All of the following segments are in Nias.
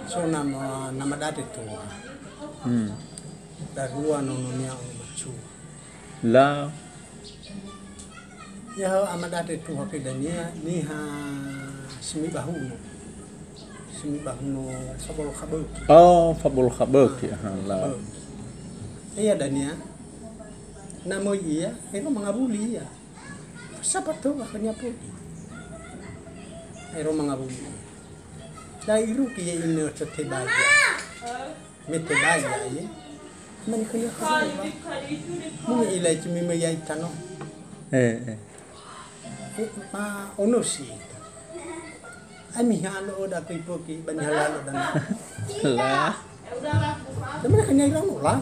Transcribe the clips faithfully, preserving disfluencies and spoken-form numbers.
So nama, nama dade toha. Hmm. Darua nononia ono macua. La. Ya, ama dade toha ke dania, niha simi bahuno. Simi bahuno fabolo khaböki. Oh, fabolo khaböki. Ah, ha, la. Khaböki. Iya dania. Na möi ia, ero mangawuli ia. Sapa toga khönia podi. Ero mangawuli. Da irugi ya ino tetebai. Me tebai ya, ye. Mani khönia khönia. Mumi ilai cumi me ya itano. Eh, eh. Eh, ma onosi. Ai miha lo oda kui poki, ba niha lalo dana. La. Teman khönia ira no la.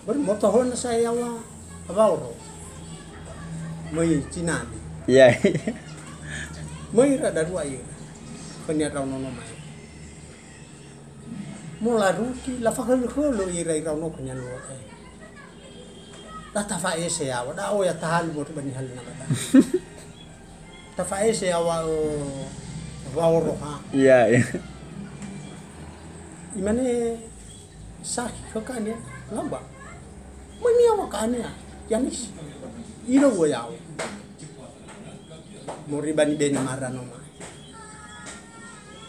Ber moto hona saya wa. Abaoro. Möi cinani. Ya. Möi ra darua ira. Khönia rau nono mai. Mola rugi, la fahölö-hölö ira ira no khönia no. La tafa'ese yawa, da oya tahalu mo ba niha lina mata. Tafa'ese yawa, eh, waoro ha. Iya, iya. Imane sakhi khö kania, lamba. Möi miyawa kania, Yanis. Ira ua yawa. Mori bani bena mara no mai.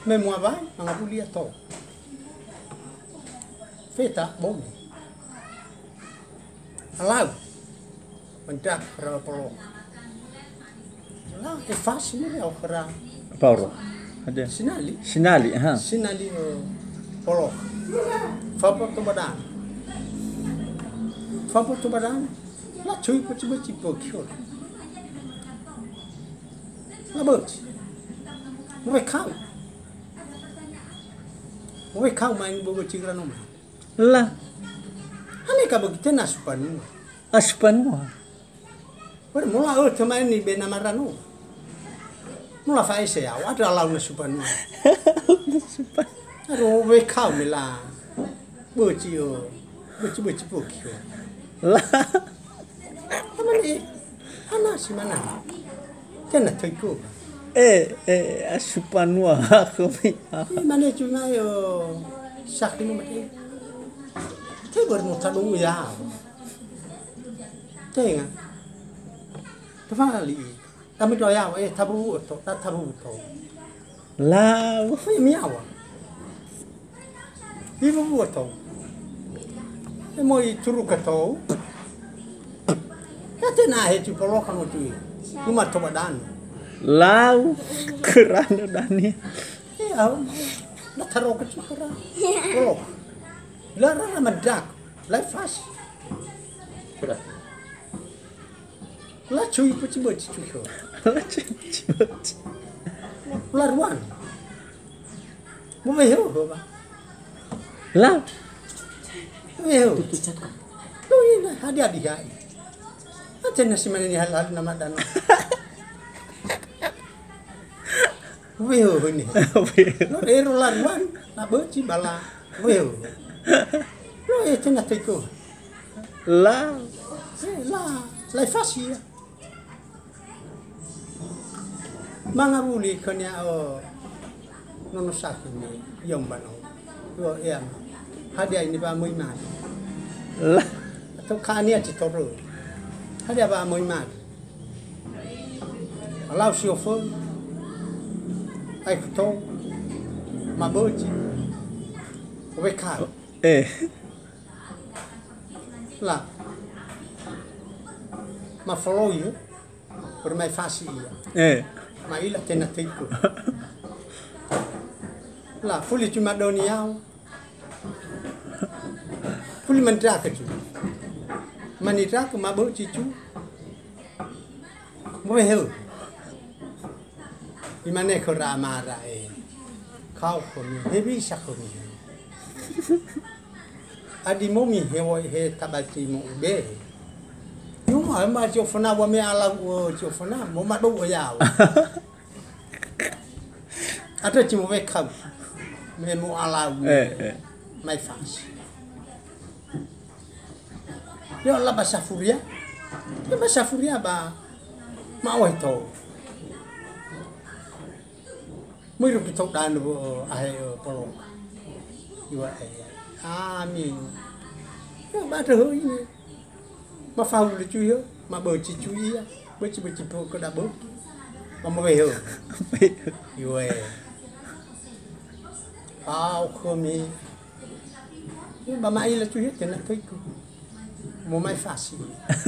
Me mua wai, mangawuli ia to. Feta, bongi. Alau. Mendak, khöra polo. La, efasi ni ya, khöra. Pauro. Ada. Sinali. Sinali, ha. Sinali, eh, polo. Fapo to badan. Fapo to badan. La cui po cibo cibo kiyo. La böci. Mure kau. Mure kau main bogo cira no ma. La. Hane ka bagi tena supanua. Asupanua. Wer mola ö temain ni bena marano. Mola fa ese ya, wa ada launa supanua. Supan. Aro we kau me la. Böci yo. Böci, böci poki yo. La. Amane, hana si mana. Tena toiko. Eh, eh, asupanua aku mi. Ni mane cuma yo sakti no mate. Te ber mo tadu ya. Tenga. Tafali. Kami doa ya, eh, tabu to, ta tabu to. La. Fai miawa. Ibu bua tou. Emo ituruka tou. Ya tena he tu poloka mo tu. Luma toba dan. Lau kerana dani. Eh, au. Na taroka tu kera. Polok. La rara madak. La fas. Kera. La cui peci beci cui ho. La cui peci beci. La ruan. Mo weheu ho ba. La. Weheu. Lo ina hadi-hadi hai. Ate nasi mana ni hal-hal nama dana. Weheu ho ni. Weheu. Lo ero la ruan, na beci bala. Weheu. Lo e tena teko. La. Eh, la. La fasi ya. Mangawuli khönia, o, nono sakhi me, yomba no. Yo, ea. Hadia ini ba möi madu. La. Atau kania citoro. Hadia ba möi madu. Alau si ofo. Ai kuto. Maböci. Weka. Eh. La. Mafoloi, eh? Bermain fasi ia. Eh. Maila tena teko. La, fuli cuma doni yau. Fuli mandrake cu. Mandrake maböci cu. Moweheu. Imane khöra amara, eh. Kau khömi, hewisa khömi. Adi momi hewo he tabati mo ube. Yuma ma ciofona wa me alau o ciofona mo madou yao. Ada cimo wekau. Me mo alau. Eh, eh. Mai fas. Yo la ba safuria. Yo ba safuria ba. Ma oe to. Möi rugi tou danö, ahe, poloka. Iŵa'ö ia. Amin. Ya, ba döhö ini. Mafahulö cui hö, maböci cui ia. Böci-böci pö kö da böki. Mamawehö. Iŵa'ö. Au khömi. Ya, ba ma'ila cui hö, tenga töiku. Momai fasi.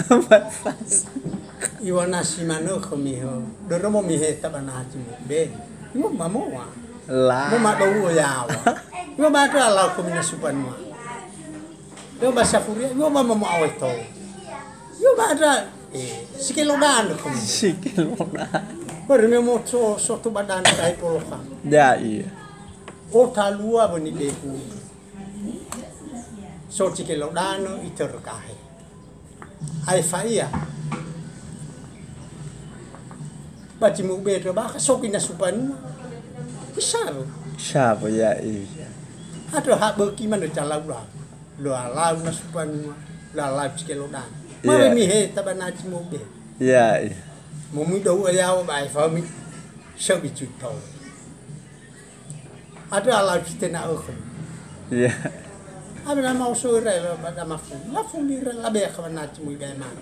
Momai fasi. Iŵa'ö na si manö khömi hö. Dörö mo miheta ba naha zi mobe. Iŵa'ö ba moa. La. Mo madou'ö yaŵa. Iŵa'ö ba andrö alau khömi na subanua. Iŵa'ö ba safuria, iŵa'ö ba momo awai to. Iŵa'ö ba andrö, eh, sikelo danö khömi. Sikelo danö. Börö me mo so, soto ba danö kahe poloka. Ya, iya. O talua wöni beku. So cikelo danö itörö kahe. Aefa ia. Ba zi mobe ndrö bakha so gina subanua. Isawö. Isawö, ya, iya. Andrö ha böki manö calau-lau. Lö alau na subanua. Lö alau cikelo danö. Iya. Mawe miheta ba na zi mobe. Ya, iya. Mo midou'ö yaŵa ba aefa mi söbi cui tau. Andrö alau si tena'ö khömi. Iya. Abi na maoso ira ela ba damafu. Lafu lira labea khawa nati mui gae maro.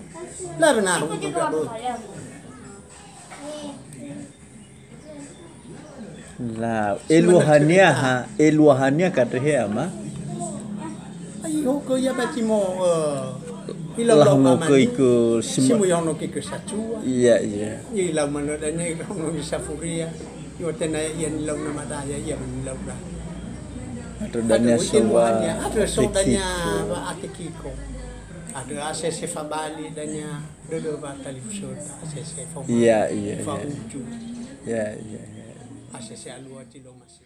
Labe na hu juga do. La, eluahania ha, eluahania ka döhö ama? Ai, hokö ia ba zi mo, eh, ilau-lau Lahongo kamani. Kö ikö sima- Simu ihono kö ikö sacua. Iya, iya. Ilau manö dania, ilau no safuria. Yo tenga ia nilau na madaya, ia nilau da. Andrö dania. Andrö so dania ba Atekiko. Andrö asese fabali dania, dödö ba talifusöta, asese foma. Iya, iya, iya. Fauju. Iya, iya, iya. Asese alua zi lö masi.